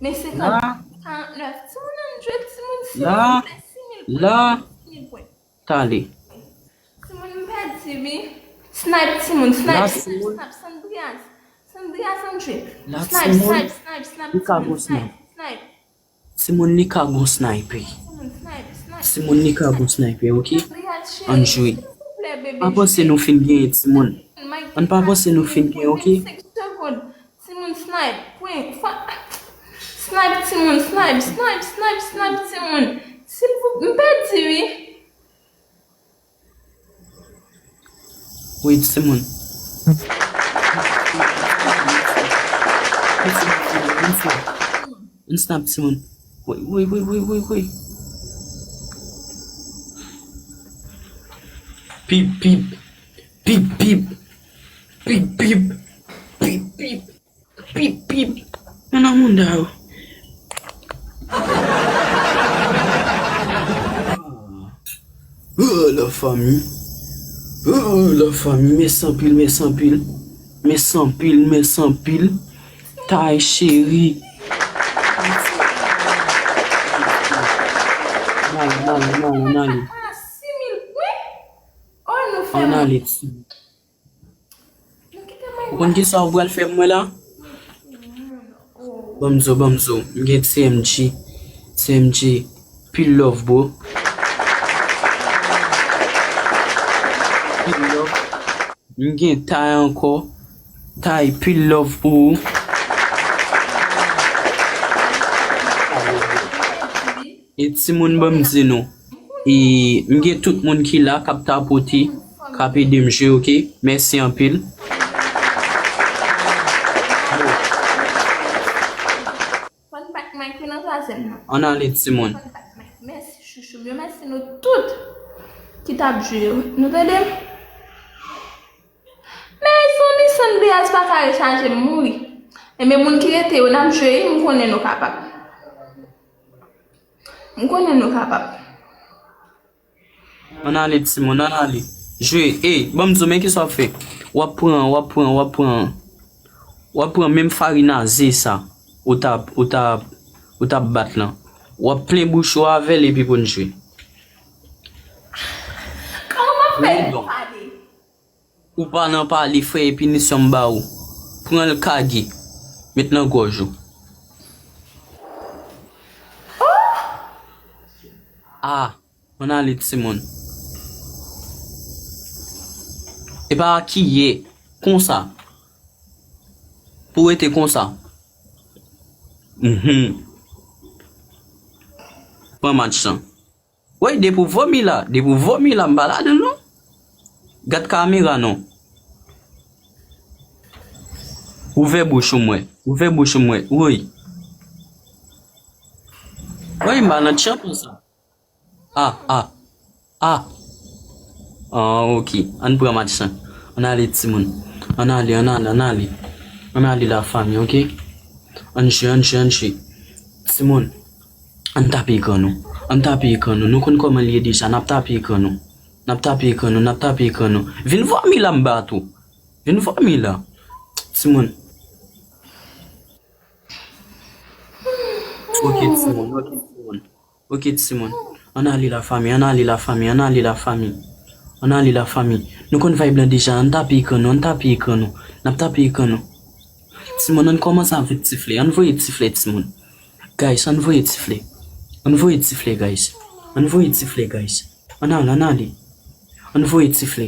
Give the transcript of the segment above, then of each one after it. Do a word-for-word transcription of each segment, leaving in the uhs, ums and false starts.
Men senkant, karant nèf. Timoun, ann jwe, timoun, silvouplè, sis mil pwen. Sis mil pwen. Tale. Timoun, m pèdi, wi. Snipe, timoun, snipe, snipe, snipe, Sandrias. Sandrias, ann jwe. Snipe, snipe, snipe, snipe, timoun, snipe, snipe. Timoun, li ka gon snipe. Timoun, snipe, snipe. Timoun, li ka gon snipe, oke? Ann jwe. Pa panse nou fin genyen, timoun. Ann pa panse nou fin genyen, oke? Timoun, snipe, pwen, fa-, snipe, timoun, snipe, snipe, snipe, snipe, timoun. Silvou-, m pèdi, wi. Wi, timoun. Ann snap, timoun. Wi, wi, wi, wi, wi, wi. Pip, pip. Pip, pip. Pip, pip. Pip, pip. Pip, pip. Mwen nan mouda yo. Oh, la fanmi. Oh, la fanmi. Mèsi anpil, mèsi anpil. Mèsi anpil, mèsi anpil. Tay cheri. Ann ale, ann ale, ann ale, ann ale. Ann ale, ti. Ou konn kisa ou pral fè mwen la? Ban m di w, ban m di w. M gen T M G. T M G. Pil love, bro. Pil love. M gen Tay ankò. Tay, pil love pou ou. E timoun, ban m di nou, e m gen tout moun ki la k ap tapote, k ap ede m jwe, oke? Mèsi anpil. Fòn bat Mike wi nan twazyèm nan. Ann ale, timoun. Fòn bat Mike. Mèsi, chouchou m yo. Mèsi nou tout ki t ap jwe yo. Nou tande m? Mezanmi, San Andreas pa ka rechaje, m mouri. Enben, moun ki rete yo, n ap jwe, m konnen nou kapab. M konnen nou kapab. Ann ale, timoun, ann ale. Jwe, ey, ban m di w, men kisa w ap fè. W ap pran, w ap pran, w ap pran. W ap pran menm farinaze sa. Ou t ap, ou t ap, ou t ap bat lan. W ap plen bouch ou avè l epi pou n jwe. Kòman m ap fè pale? Ou pa nan pale, frè, e pinisyon m ba ou. Pran l kage. Met nan gòj ou. Ah, ann ale, timoun. E pa kiyè. Konsa. Pou rete konsa. Mhm. Pran match lan. Woy, depi w vomi la, depi w vomi la, m pa ladan l non. Gad kamera non. Ouvè bouch ou m wè. Ouvè bouch ou m wè. Woy. Woy, m pa nan tchanpan sa. Ah, ah. Ah. Ah, oke. Ann pran match lan. Ann ale, timoun. Ann ale, ann ale, ann ale. Ann ale, lafanmi, oke? Ann jwe, ann jwe, ann jwe. Timoun, ann tape ekran nou. Ann tape ekran nou. Nou konn kòman l ye deja. N ap tape ekran nou. N ap tape ekran nou. N ap tape ekran nou. Vin vomi la m bat ou. Vin vomi la. Timoun. Oke, timoun. Oke, timoun. Oke, timoun. Ann ale, lafanmi, ann ale, lafanmi, ann ale, lafanmi. Ann ale, lafanmi. Nou konn vibe lan deja, ann tape ekran nou, ann tape ekran nou. N ap tape ekran nou. Timoun, ann kòmanse avèk ti flè. Ann voye ti flè, timoun. Guys, ann voye ti flè. Ann voye ti flè, guys. Ann voye ti flè, guys. Ann ale, ann ale. Ann voye ti flè.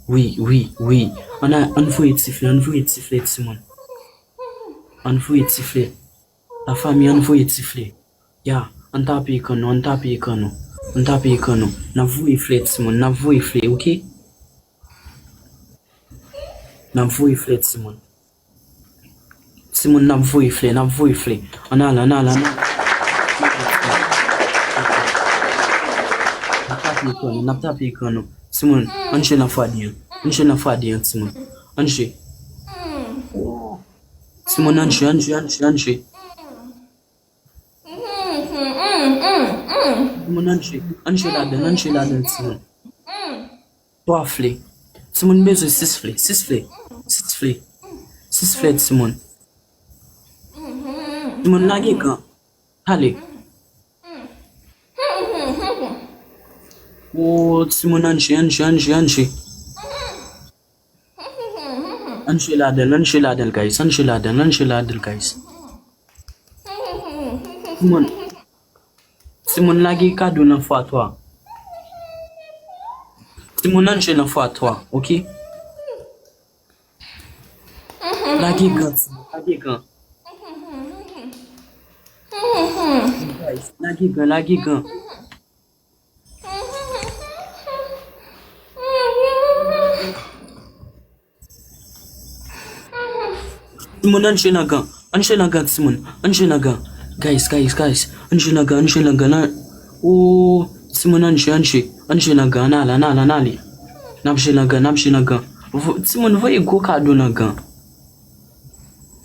Wi, wi, wi. Ann a-, ann voye ti flè, ann voye ti flè, timoun. Ann voye ti flè. Lafanmi, ann voye ti flè. Ya, ann tape ekran nou, ann tape ekran nou. Ann tape ekran nou. N ap voye flè, timoun, n ap voye flè, oke? N ap voye flè, timoun. Timoun, n ap voye flè, n ap voye flè. Ann ale, ann ale, ann ale. N ap tape ekran nou, n ap tape ekran nou. Timoun, ann jwe nan fwa de an. Ann jwe nan fwa de an, timoun. Ann jwe. Timoun, ann jwe, ann jwe, ann jwe, ann jwe. Moun, ann jwe, ann jwe ladan, ann jwe ladan, timoun. Twa flè. Timoun bezwen sis flè, sis flè, sis flè, sis flè, timoun. Timoun, lage gan. Ale. O, timoun, ann jwe, ann jwe, ann jwe, ann jwe. Ann jwe ladan l, ann jwe ladan l, guys. Ann jwe ladan l, ann jwe ladan l, guys. Timoun. Timoun, lage kado nan fwa twa. Timoun, ann jwe nan fwa twa, oke? Lage gan, timoun, lage gan. Guys, lage gan, lage gan. Timoun, ann jwe nan gan. Ann jwe nan gan, timoun. Ann jwe nan gan. Guys, guys, guys. Ann jwe nan gan, ann jwe nan gan. Nan... O, timoun, ann jwe, ann jwe. Ann jwe nan gan, ann ale, ann ale, ann ale. N ap jwe nan gan, n ap jwe nan gan. Vo-, timoun, voye gwo kado nan gan.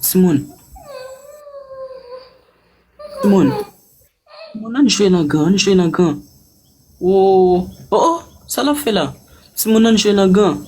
Timoun. Timoun. Timoun, ann jwe nan gan, ann jwe nan gan. O, o, o, sa l ap fè la? Timoun, ann jwe nan gan.